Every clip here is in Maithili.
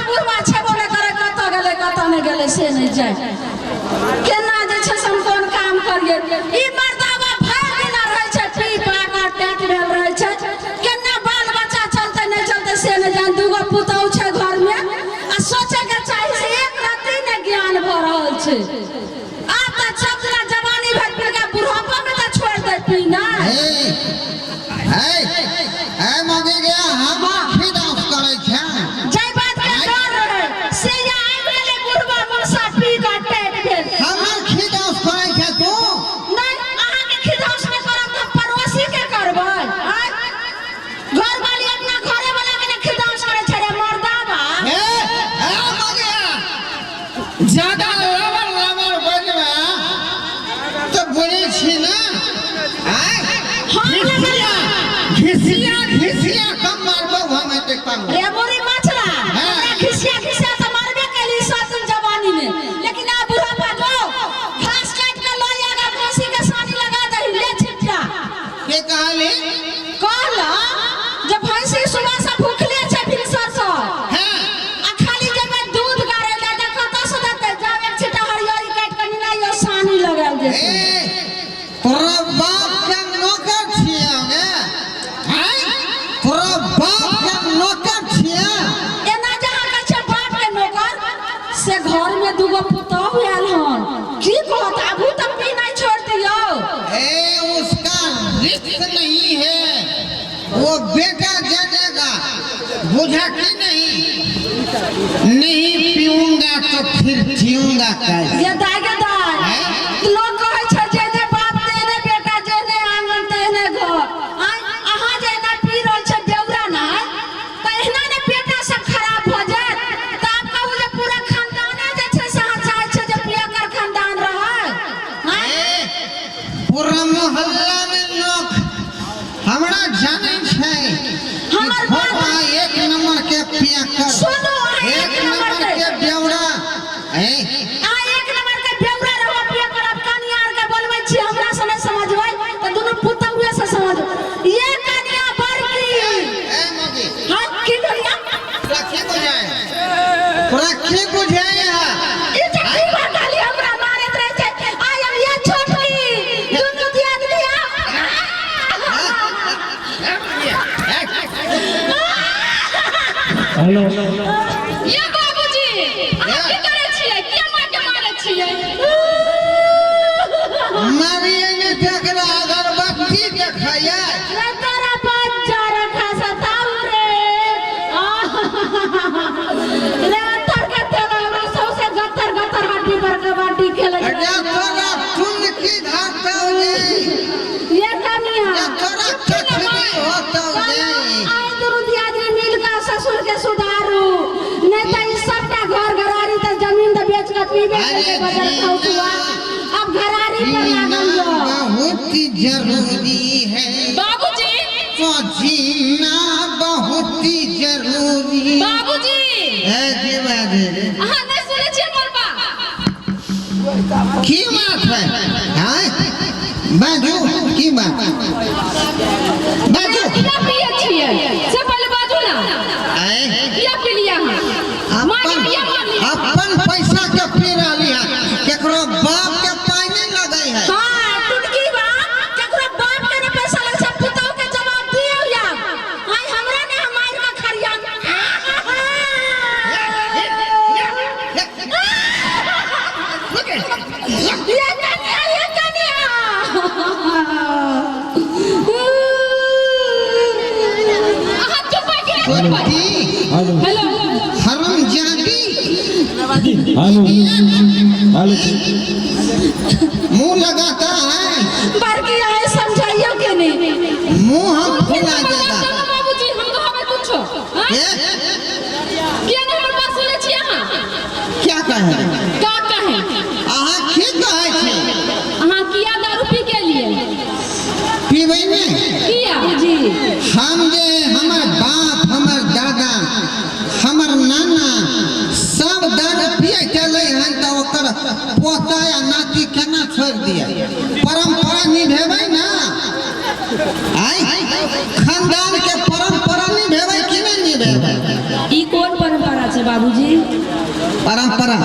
बुढ़वा छेबो नहि करै, कतऽ गेलै कतऽ नहि गेलै से नहि जाय। केना जे छै से हम कोन काम करियै? ई मर्दावा भरि दिना रहै छै पी पा कऽ टेट भेल रहै छै। केना बाल बच्चा चलतै नहि चलतै से नहि जान। दूगो पुतहु छै घरमे आ सोचैके चाही से एक रत्ती नहि ज्ञान भऽ रहल छै। आब तऽ सब दिना जवानी भरि पिलका बुढ़ापामे तऽ छोड़ि दै पीनाइ। ए ए ए मगी गया हम खिदास करै छै। जाहि बात के डर रहे से या आबि गेलै बुढ़बा मौसा पी कऽ टेट भेल। हमर खिदास करै छै तू? नहि, अहाँके खिदौस नहि करब तऽ पड़ोसी के करबै? आँय, घरवाली अपना घरे वाला के ने खिदौस करै छै रे मर्दाबा। ए ए मगिया ज्यादा लबर लबर बजबे तऽ बुझै छी ने? आँय घिसिया घिसिया घिसिया कम मारबौ हम एते कम। रे बोरी मछला, हमरा घिसिया घिसिया तऽ मारबे कैली सब दिन जवानी में, लेकिन आब बुढ़ापा जो घास काटि के लऽ आगा भैंसी के सानी लगा दही ले छिट्टा। के कहली? कहला जे भैंसी सुबह से भूखले छै भिनसर से। आ खाली जेबै दूध गारै लए तऽ कतऽ से देतै? जाउ एक छिट्टा हरियरी काटि कऽ निनाइयो सानी लगायल जेतै। ए तोरा बाप के नौकर छियै गे? हैं, तोरा बाप के नौकर छियै? एना जे अहाँ कहै छियै बाप के नौकर, से घर में दूगो पुतहु आयल हन, की कहत? आबू तऽ पीनाइ छोड़ि दियौ। ए उसका रिस्क नहीं है, वो बेटा जानेगा, बुझा कि नहीं? नहीं पीऊंगा तो फिर जीऊंगा कैसे? गे दाय गे दाय, लोक कहै छै जेहने बाप तेहने बेटा, जेहने आंगन तेहने घर। आँय, अहाँ जे एना पी रहल छै बेउरा नहि तऽ एहिना ने बेटा सब खराब भऽ जायत। तऽ आब कहू जे पूरा खानदाने जे छै से अहाँ चाहै छियै जे पियकर खानदान रहै? आँय? ए, पूरा मोहल्ला में लोग हमरा जानै छै कि हमर बात- घोड़ा एक नंबर के पियकर, सुनू, अहाँ एक नंबर के बेवड़ा। ए अहाँ एक नंबर के बेवड़ा रहब पियकर। आब कनिया आर के बोलबै छी, हमरा से नहि समझबै तऽ दुनू पुतहुए से समझबै। ये कनिया बड़की। ए मगी। हाँ, की कनिया? तोरा की बुझाय? तोरा की बुझाय है? ई जे की बात कहली, हमरा मारैत रहै छै। आइ हम ये छोटकी दुनू दियादनी आ हेलो। ये बाबूजी, अहाँ की करै छियै? किया माँ के मारै छियै? मारिए ने तकरा अगरबत्ती देखैया। रे तोरा बच्चा रखा सताउ रे। रे तर के तेल हमरा सौंसे गत्तर गत्तर हड्डी पर कबड्डी खेलैत अरे रहै। तोरा चुन की धरतौ गे? ये कनिया। या तोरा चछरी होतौ गे? आइ दुनू दियादनी मिल कऽ ससुर के सुधारू, नहि तऽ ई सबटा घर घरारी तऽ जमीन तऽ बेच कऽ पीबे अरे केलकै बजर खौसुआ, अब घरारी पर जीना लागल यऽ। बहुत जरूरी है। बाबूजी। तो जीना बहुत जरूरी। बाबूजी। ए की बात है रे? अहाँ नहि सुनै छियै हमर बात? की बात है? हाँ बाजू, की बात? बाजू। किया पियै छियै से पहिले बाजू ने। आँय? किया पी लियै अहाँ? माँ के अपन किया मारलियै? अपन पैसा के पी रहली है, केकरो बाप के पाई नहीं लगे है। हाँ, टुटकी बा, केकरो बाप के ने पैसा लगे छै, पुतहु के जवाब दियौ या। आइ हमरा ने हम मारि कऽ खरियान। ये कनिया, ये कनिया। अहाँ चुप भऽ कि नहि चुप भऽ? छोटी हेलो। हेलो। हरामजादी। Hello hello. मुंह लगाता है। बड़की आइ समझाइयो के नहीं। मुंह हम फिर फुला हमर बात देगा। सुनू बाबूजी, हम कहबै कुछो। हाँ? ए? किया नहि हमर बात सुनै छियै अहाँ? क्या कहे? का कहे? अहाँ की कहै छी? अहाँ किया दारू पी के लिए? पीबै ने। किया? जी। हम जे हमर बाप, हमर दादा, हमर नाना सब दारू पिए चलै हन तऽ ओकर पोता या नाती केना छोड़ि दिए? परंपरा निभेबै ना। आय खानदान के परंपरा निभेबै कि नहि निभेबै? ई कोन परंपरा छै बाबूजी? परंपरा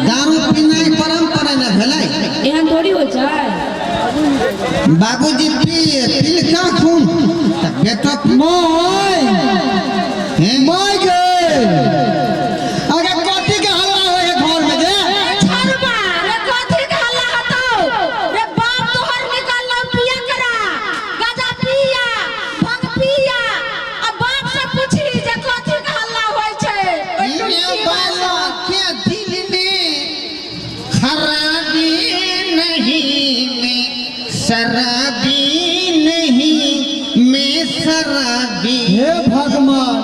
दारू पीनाइ परंपरा ने भेलै। एहन थोड़ी होइ छै। बाबूजी पी पीलका खून तऽ बेटो पी- my हैं? My गे, अगर कथी के हल्ला होय है घर में गे? छरुआ रे, कथी के हल्ला हतौ रे? बाप तोहर निकललौ पिया करा, गाजा पिया, भंग पिया, आ बाप से पूछी जे कथी के हल्ला होइ छै ओहि ये टुटकी बालों के दिल में खराबी नहीं, मैं शराबी नहीं, मैं शराबी। हे भगवान,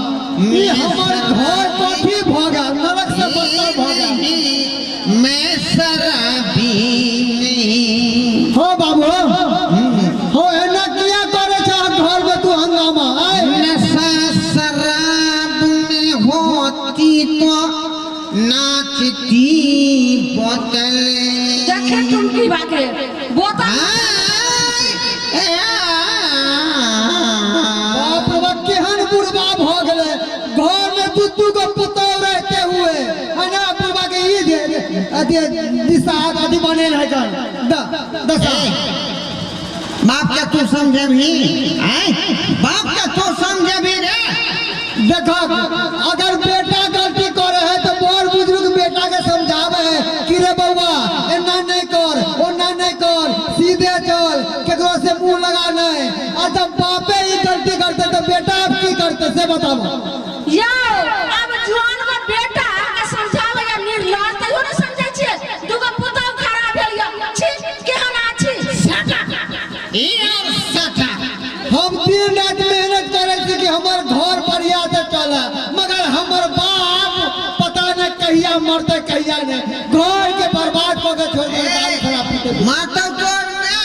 ई हमर घर कथी भऽ गेल? नरक से बदतर भऽ गेल। नहीं, मैं शराबी नहीं। हो बाबू हो, एना किया करे छै घर में तू हंगामा आय? नशा शराब में होती तो नाचती बोतल। देखे टुनकी बाके बोतल। बाप रे बाप, केहन बुढ़बा भऽ गेलै! घर में दू दू गो पुतौह रहते हुए अना बुढ़बा के ई दे अथी दिशा अथी बनेल है जन द दशा। बाप के तू समझबही आय? बाप के तू समझबही रे? देखो, अगर बेटा गलती करे है तो बड़ बुजुर्ग बेटा के समझावे है कि रे बउआ, एना नहीं कर, ओना नहीं कर, सीधे चल, केकरो से मुंह लगा नहीं। और जब बापे ही गलती करते तो बेटा अब की करते, से बताओ। यौ, अब जुआन के बेटा के समझाबै या निर्लज तैयो ने समझै छियै। दूगो पुतहु खड़ा भेल यऽ, छी, केहन आछि साटा। ई और सटा। हम दिन रात मेहनत करे छी कि हमर घर बढ़िया से चले, मगर हमर बाप पता नहीं कहिया मरते कहिया नहीं, घर के बर्बाद कऽ के छोड़ देलकै दारू शराब पीते पीते। माता तोर माय,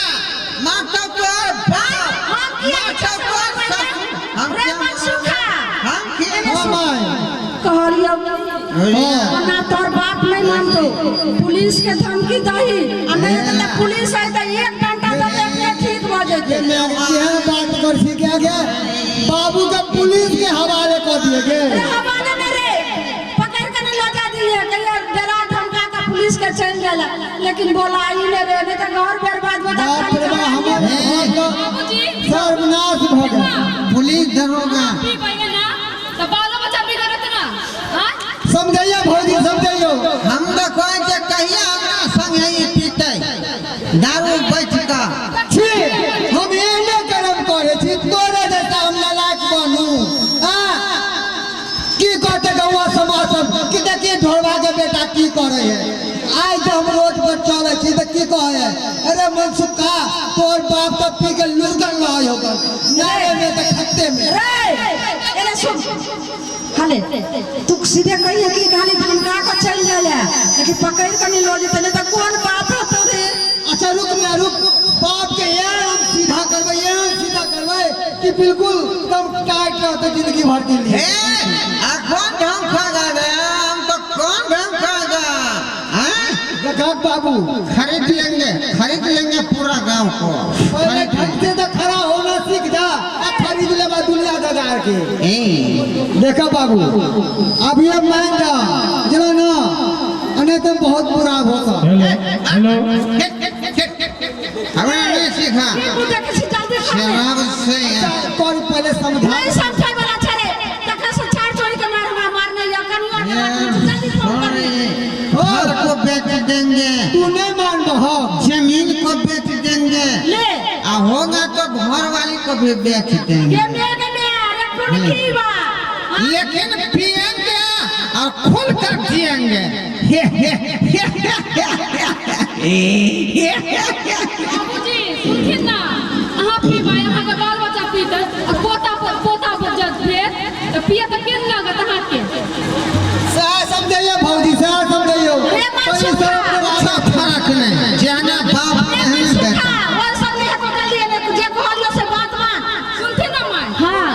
माता तोर बाप, हम किया माता तोर ससुर। हम रे क्या मनसुखा। हम क्या? हाँ my. कहलियौ, ओना तोर बाप नहीं मानतो, पुलिस के धमकी दही आ नहीं हेतै तऽ पुलिस अयतै, एक घंटा तऽ अपने ठीक भऽ जेतै। ये मैं केहन बात कर छी क्या गे? बाबू के पुलिस के हवाले कर दिए गे? रे हवाले में रे, पकड़ के नहीं लऽ जा दिए, कहिया डरा धमका के पुलिस के चलि गेल, लेकिन बोला ई ले रे, नहीं तऽ घर बर्बाद भऽ बाप रे बाप, हमर घर के बाबूजी। सर्वनाश भऽ गेल। पुलिस दरोगा। पीबै ना तऽ बालो बच्चा बिगड़त ना आँय? समझैया भौजी, समझैयो। हम तऽ कहै छै कहिया हमरा संगे ई पीतै दारू बैठ कऽ। छी, हम एहने कर्म करे छी, तोरे जैसा हम नालायक बनू आ? की कहते गौआ समाज सब कि देखिए ढोरबा के बेटा की करे है? आइ जब हम रोड पर चले छी तऽ की कहे है? अरे मनसुखा, तोर बाप तऽ पी के लुढ़कल रहे होगा नाले में तऽ खत्ते में। रे एने सुन, हाले तू सीधे कहिए कि खाली धमका के चलि गेल है, लेकिन पकड़ के नहीं लऽ जेतै, नहीं तऽ कोन बात होतौ रे? अच्छा रुक मैं रुक, बाप के यार हम सीधा करबै, यार सीधा करबै कि बिल्कुल एकदम टाइट रहते जिंदगी भर के लिए। हे, आ कौन ढंग खागा रे? हम तो कौन ढंग खागा हैं? देखा बाबू। खरीद लेंगे, खरीद लेंगे पूरा गांव को। पहले ढंग से तो खड़ा होना सीख जा, आ खरीद लेबा दुनिया दगार के। ए, देखा बाबू, अब ये मान जा जरा ना, नहीं तो बहुत बुरा होता। Hello hello. हमरा नहीं सीखा। की बुझे के छी, जल्दी खा ले। शराब से कर पहले समझा। नहीं समझै वाला छै रे, तखन से चार चोरी के मार हमरा मारने या कनुआ के मारने छै, जल्दी फोन कर ले। घर को बेच देंगे। तू नहीं मानबो। जमीन को बेच देंगे। ले। आ होगा तो घर वाली को भी बेच देंगे। के मेरे में अरे टुनकी बा हाँ? लेकिन पिएंगे और खुल कर जिएंगे। बाबूजी सुनथिन ना, अहाँ पीबै, अहाँके बाल बच्चा पीतै आ पोता पोता बच्चा भेल तऽ पिए तऽ केहन लागत अहाँके? सएह समझैयो भौजी, सएह समझैयो। रे मनसुखा। अच्छा, फर्क नहीं, जेना बाप रे तेहन मनसुखा, बेटा। ओइ सब नहि हेतौ, जल्दी एने जे कहलियौ से बात मान। सुनथिन ना माय? हाँ।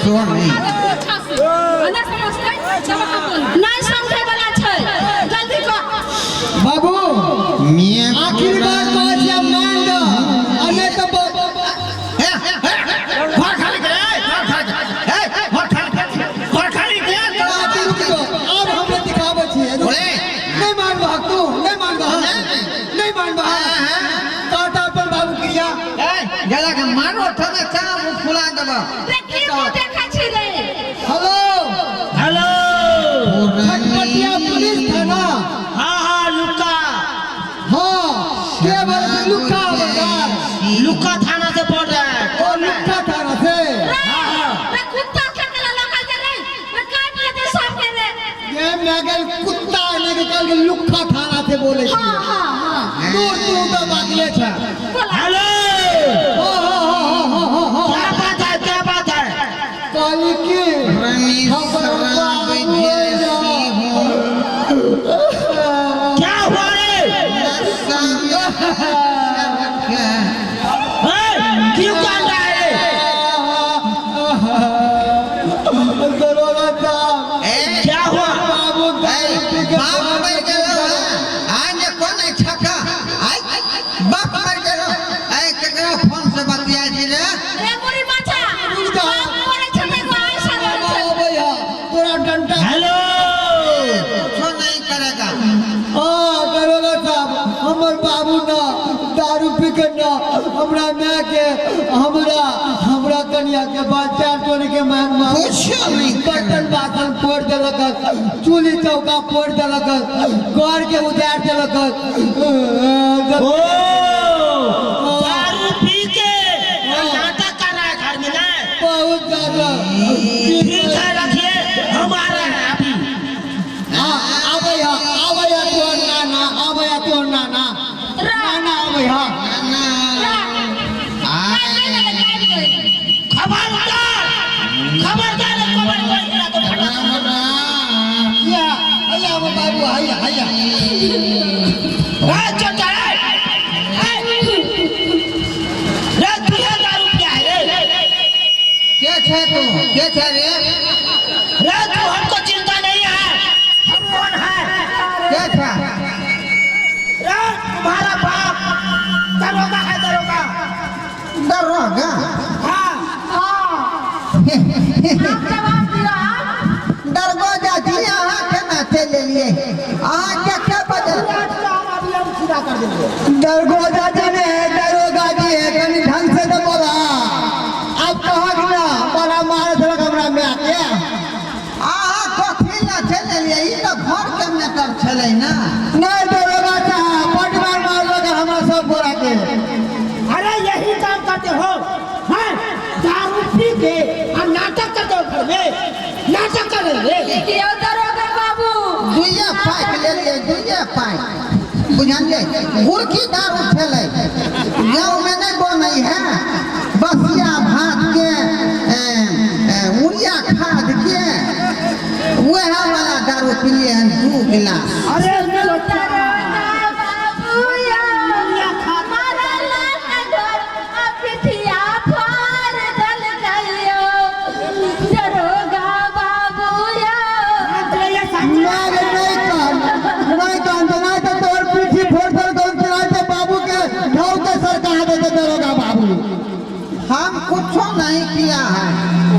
सोनी। अच्छा से आ नहि समझतै तब अहाँ बोलबै। नहीं समझै वाला छै, जल्दी कर। बाबू, मियाँ। आखिर बार कहै छी, आब मान जा आ नहीं तऽ आबऽ। रे की मुँह देखै छी रे? हेलो। हेलो। खटपटिया पुलिस थाना। हाँ हाँ, लुक्का। हाँ, के बोले छी? लुक्का बजार। लुक्का थाना से बोल रहे हैं। ओ लुक्का थाना से। रे, हाँ हाँ। रे कुत्ता के गला लगा दे रे। रे काट लेते सबके रे। ये मैं गेल कुत्ता ने के कल लुक्का थाना से बोले छी। हाँ हाँ हाँ। दूर तू तो बाकले छ। बोला। हेलो। हो हो हो हो हो हो। क्या बात है, क्या बात है? कहली की रानी हमर शराब बाबू जैसी हूँ। क्या हुआ रे? नशा में चढ़ ए, क्यों कान रहा है रे? दरोगा साहब। ए, क्या हुआ? बाबू दारू पी के बाप मर गेलो है। आज कोन छका आइ बाप मर गेलो। ए केकरा फोन से बतिया छी रे? रे मुरी माछा। बाप मरै छै तऽ एगो आशा रहै छै। अबै है तोरा डंटा। हेलो। कुछो नहीं करेगा। हाँ दरोगा साहब, हमर बाबू न दारू पी के न हमरा माय के हमरा हमरा कनिया के बच्चा टोन के मांग मांग कुछो नहीं बर्तन बासन फोड़ देलक, चूल्ही चौका फोड़ देलक, घर के उजाड़ देलक। ओ दारू पी के नाटक कर रहा है घर में ना? बहुत ज्यादा। ठीक है, रखिए, हम आ रहे हैं अभी। हाँ, आबै है, आबै है तोहर नाना, आबै है तोहर नाना, नाना आबै है। ना काटि दे, काटि दे। खबरदार, खबरदार, एक बार कोई गिरा तो फटा। राम राम। या हैया हमर बाबू हैया हैया। ए, चोटा, ए, ए, रे तू है दारू पिया है रे? के छे तू? के छे रे? रे तू हमको चिंता नहीं है, हम कौन है? के छे? रे तुम्हारा बाप दरोगा है, दरोगा। दरोगा? हाँ। आप जवाब दिअ आब। दरगोजा जी, अहाँ केना चलि एलियै? अहाँ के के बजल? अभी हम सीधा कर देंगे। दरगोजा जी ने है, दरोगा जी है, कनी ढंग से तो बोला। अब कहक ना बड़ा मार देलक हमरा माय के। अहाँ कथी लए चलि एलियै? ई तऽ घर के मैटर छलै ने। नहीं दरोगा साहब, बड मार मारलक हमरा सब गोरा के। अरे यही काम करते हो हैं? दारू पी के और नाटक करते हो घर में, नाटक कर रहे हो। कि यौ दरोगा बाबू। दुइये पाइक लेलियै, दुइये पाइक, बुझलियै? गुड़की दारू छलै, गाँवमे नहि बनै है। बसिया भात के उड़िया खाद के वएह वाला दारू पिलियै हन 2 गिलास। अरे चोटा, दरोगा बाबू यौ, मरलक घर आ पिठिया फाड़ देलकैयो। दरोगा बाबू यौ। नहीं नहीं कान नहीं कान तो नहीं तो तोहर पीठी फोड़ देलकौ, नहीं तो बाबू के ढाउ के सरका देते दरोगा बाबू। हम कुछो नहीं किया है,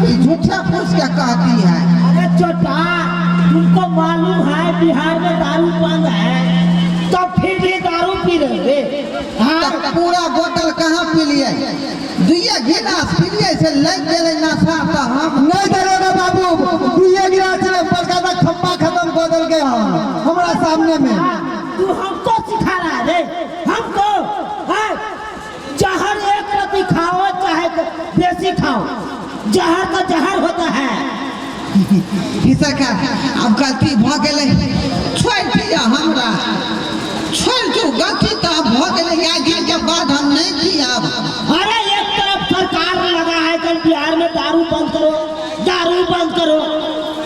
ई झूठे फूस के कहती है। अरे चोटा, तुमको मालूम है बिहार में दारू बंद है, तो फिर भी दारू पी रहे हो। हाँ। तऽ पूरा बोतल कहाँ पिलियै? दुइये गिलास पिलियै से लागि गेलै नशा तऽ हम। नहीं दरोगा बाबू, दुइये गिलास में बड़का सा खम्बा खत्म कर देलकै हन हमरा सामने में। तू हमको सिखा रहा है रे, हमको? हाँ? जहर एक रत्ती खाओ चाहे बेसी खाओ, जहर तो जहर होता है। ही सरकार, आब गलती भऽ गेलै, छोड़ि दिअ हमरा, छोड़ि दियौ। गलती तऽ आब भऽ गेलै, आइ दिनके बाद हम नहीं पियब। अरे एक तरफ सरकार लगा है कि बिहार में दारू बंद करो, दारू बंद करो,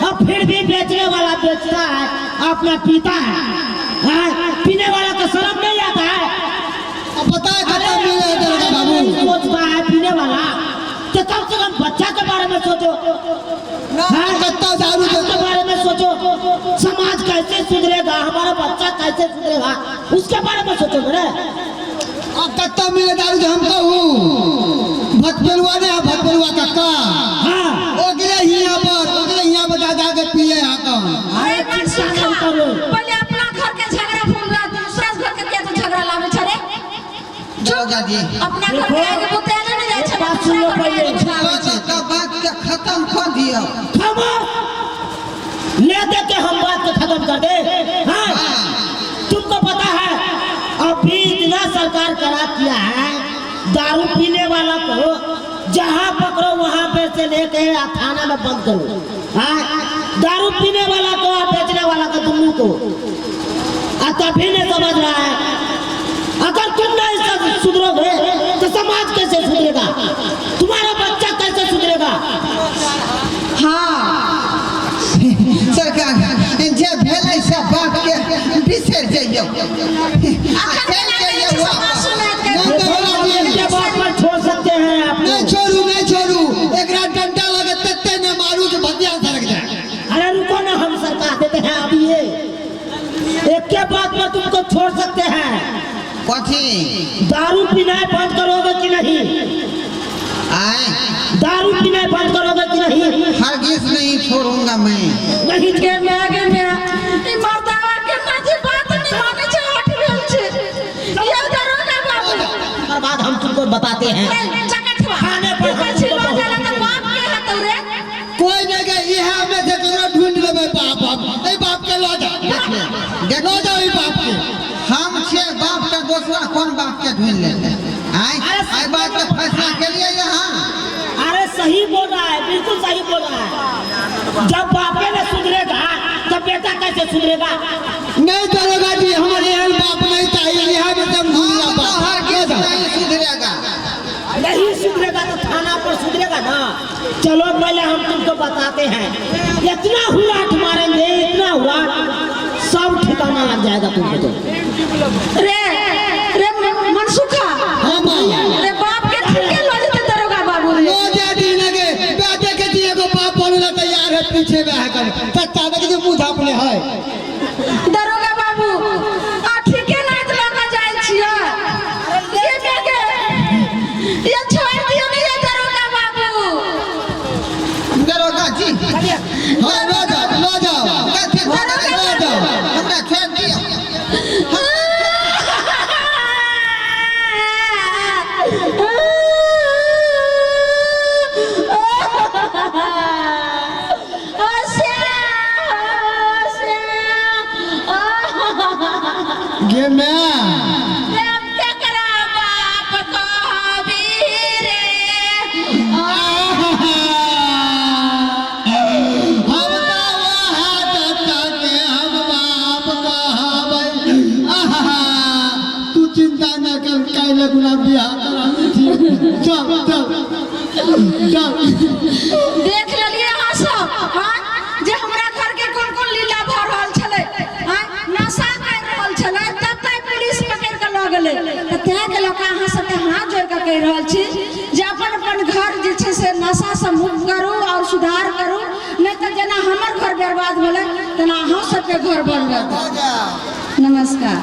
और फिर भी बेचने वाला बेचता है, अपना पीता है। हाँ? पीने वाला को शर्म नहीं आता है? अब पता है कतना मिले है दरोगा बाबू? नहीं सोचता है पीने वाला, तो कम से कम बच्चा के बारे में सोचो। ना हाँ? कत्ता दारू के बारे में सोचो, समाज कैसे सुधरेगा, हमारा बच्चा कैसे सुधरेगा, उसके बारे में सोचो ना। अब कत्ता मिले दारू हम कहूँ भटपेलुआ ने, भटपेलुआ कक्का। हाँ। ओ गिरे हियां पर, ओ गिरे हियां पर जा जाके पिए आका। अरे अरे चिंता मनसुखा, नहीं करो। पहिले अपना घर के झगड़ा भूल रहा, दूसरा घर के किया तो झगड़ा लावे छे रे? दरोगा जी। अपना घर के आगे बुतेले नहीं जाय एक छे। बात सुन लो पहले। तो तो बात के खत्म कर दियो। खामोश, ले दे के हम बात को खत्म कर दे। हाँ, तुमको पता है अभी इतना सरकार करा किया है, दारू पीने वाला को जहाँ पकड़ो वहाँ पे से लेके थाना में बंद करो। हाँ, दारू पीने वाला को और बेचने वाला को दोनों को। और तभी नहीं समझ रहा है। अगर तुम नहीं सुधरोगे तो समाज कैसे सुधरेगा, तुम्हारा बच्चा कैसे सुधरेगा? हाँ सरकार जे भेलै से बात के बिसरि जइयौ आ चलि जइयौ वापस। नहीं दरोगा जी, इनके बात पर छोड़ सकते हैं आप नहीं लोग। छोड़ू, नहीं छोड़ू, एकरा डंडा लगे तत्ते न मारू कि भतिया सरक जाए। अरे रुको ना, हम सरकार देते हैं अभी ये एक के बात पर तुमको छोड़ सकते हैं। कथी? दारू पीना बंद करोगे कि नहीं? आए दारू पीना बंद करोगे कि नहीं? हरगिज नहीं छोड़ूंगा मैं। नहीं गे माय गे माय, ई मर्दावा के माझी बात नहीं मानै छै, हट गेल छै। यौ दरोगा बाबू, ओकर बाद हम तुमको बताते हैं। चकठवा खाने पर हम तू कछी तुमको लऽ गेलै तऽ बाप के हेतौ रे। कोई नहीं गए, ये हमें से ककरो ढूंढ लेबै बाप, हम ए बाप के लऽ जाओ, देख लऽ जाओ ई बाप के। हम छियै बाप के, दोसरा कोन बाप के ढूंढ लेतै? आय आइ बात के फैसला के लिए यहाँ। अरे सही बोल रहा है, बिल्कुल सही बोल रहा है। जब बापे ने सुधरेगा तब बेटा कैसे सुधरेगा? नहीं दरोगा जी, हमारे एहन बाप नहीं चाहिए, यहाँ में हम ढूंढ हम तो बाप हरगिज नहीं सुधरेगा। नहीं सुधरेगा तो थाना पर सुधरेगा ना। चलो पहले हम तुमको बताते हैं, इतना हुराट मारेंगे, इतना हुराट, सब ठिकाना लग जाएगा तुमको तो। रे रे मनसुखा, हाँ माँ। रे बाप के ठीके लऽ जेतै दरोगा बाबू रे। लो जा दी लगे बेटे के दिए को बाप बोले ला तैयार है, पीछे में है कर सच्चा देख जो मुंह झापने है। दरोगा बाबू आ ठीके नाच लऽ कऽ जाइ छियै। ये के ये छोड़ि दियौ ने ये दरोगा बाबू। दरोगा जी, हाँ लो जाओ, लो जाओ, कथी लो जाओ। हमरा छोड़ि दियौ। गे मैं हम तो वहाँ चाचा के हम बाप कहबै। आहा, तू चिंता न कर, काल्हि गुना बियाह कराबै छी। चल चल चल। देख लेलियै अहाँ सब, हाँ, जे हमरा घर के कोन कोन लीला भऽ रहल छलै, हाँ, नशा करि रहल छलै, तब तक पुलिस पकड़ि कऽ लऽ गेलै। तऽ तैं के लऽ कऽ अहाँ सबके हाथ जोड़ि कऽ कहि रहल छी जे अपन अपन घर जे छै से नशासँ मुक्त करू और सुधार करू, नहि तऽ जेना हमर घर बर्बाद भेलै तेना अहाँ सबके घर बन जायत। नमस्कार।